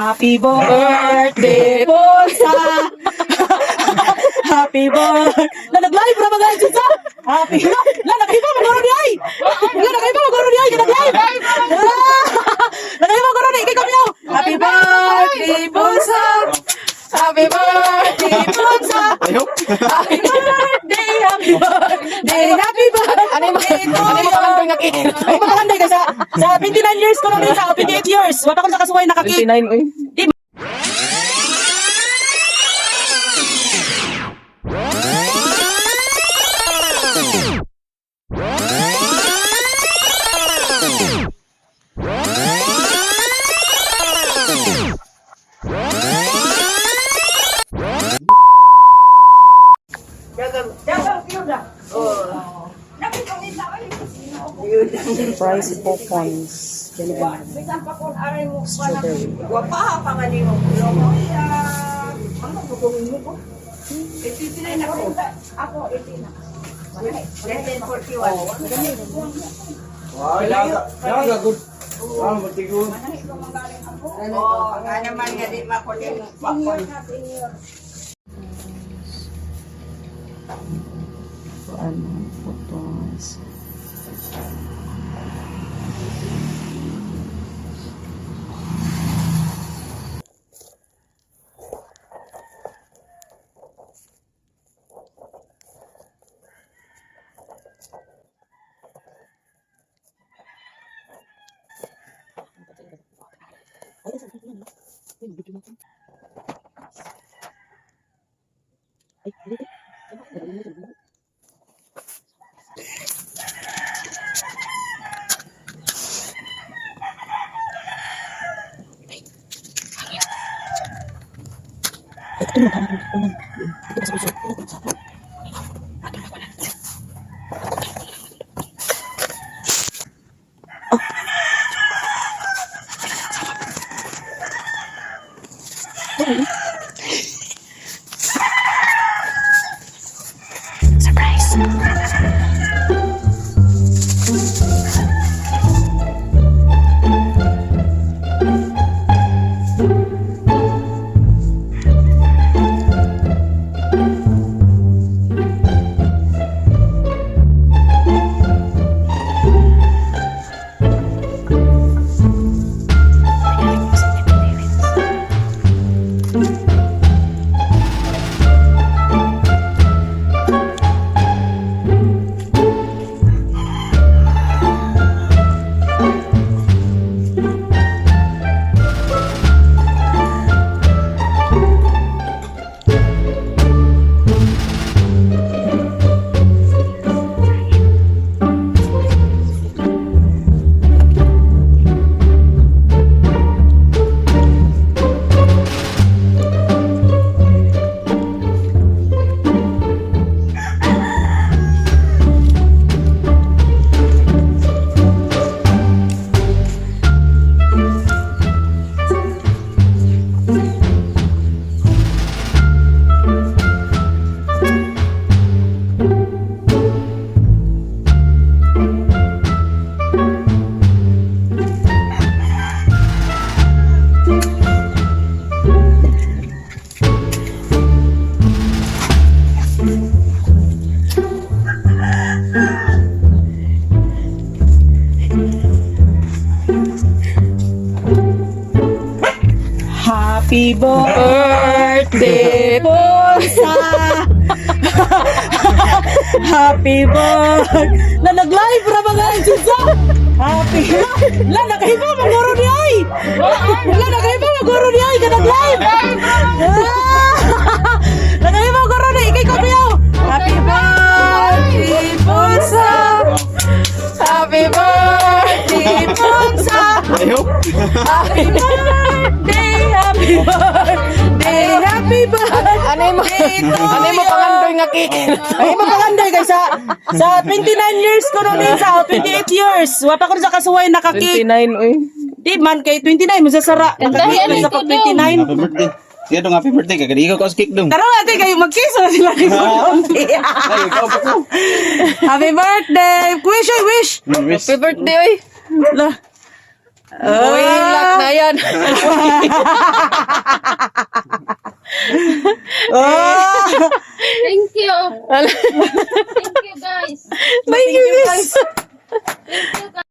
Happy birthday, Bonsa! Happy birthday! Na nag-live ra mga sa. Happy na na nakahiba maguro ni ay. Na nakahiba maguro ni ay nag-live. Nakahiba maguro ni kay kami. Happy birthday, Bonsa! Happy birthday, Bonsa! Happy birthday, happy birthday, happy birthday. Ano yung pakantoy nga cake? Ay, mapakanday ka sa 29 years ko na rin sa 28 years. Wala ko sa kasuway nakakik. 29, uy. Di Price 4 points. Strawberry. Guwapa pa nga nimo. Ano ko mo ko? 89 ako. Ako 89. 1941. Wow, jaga, jaga good. Ah, matigo. Oh, nga naman nga di makulit. Bakon. Ano, photos. Happy birthday, Bonsa! Happy birthday! Na nag-live ra mga sa. Happy La nakahiba maguro ni ay. La nakahiba maguro ni ay ka nag-live. Nakahiba maguro ni ikay ko biyaw. Happy birthday, Bonsa! Happy birthday, Bonsa! I hope. Happy birthday, happy birthday, happy birthday. Ano yung pakantoy nga cake? Ay, mapakanday kay sa 29 years ko na rin sa 28 years. Wala pa ko sa kasuway nakakik. 29, uy. Di man kay 29 masasara. Nakakik na sa pag 29. Happy birthday. Sige dong, happy birthday. Kagadi ikaw ka cake dong. Tara ate kayo magkiss na sila ni Bonti. Ay, ikaw pa ko. Happy birthday. Wish ay wish. Wish. Happy birthday, uy. La. Uy, lock na yan. Oh! Thank you. Thank you, guys. Thank you, guys. Thank you, guys.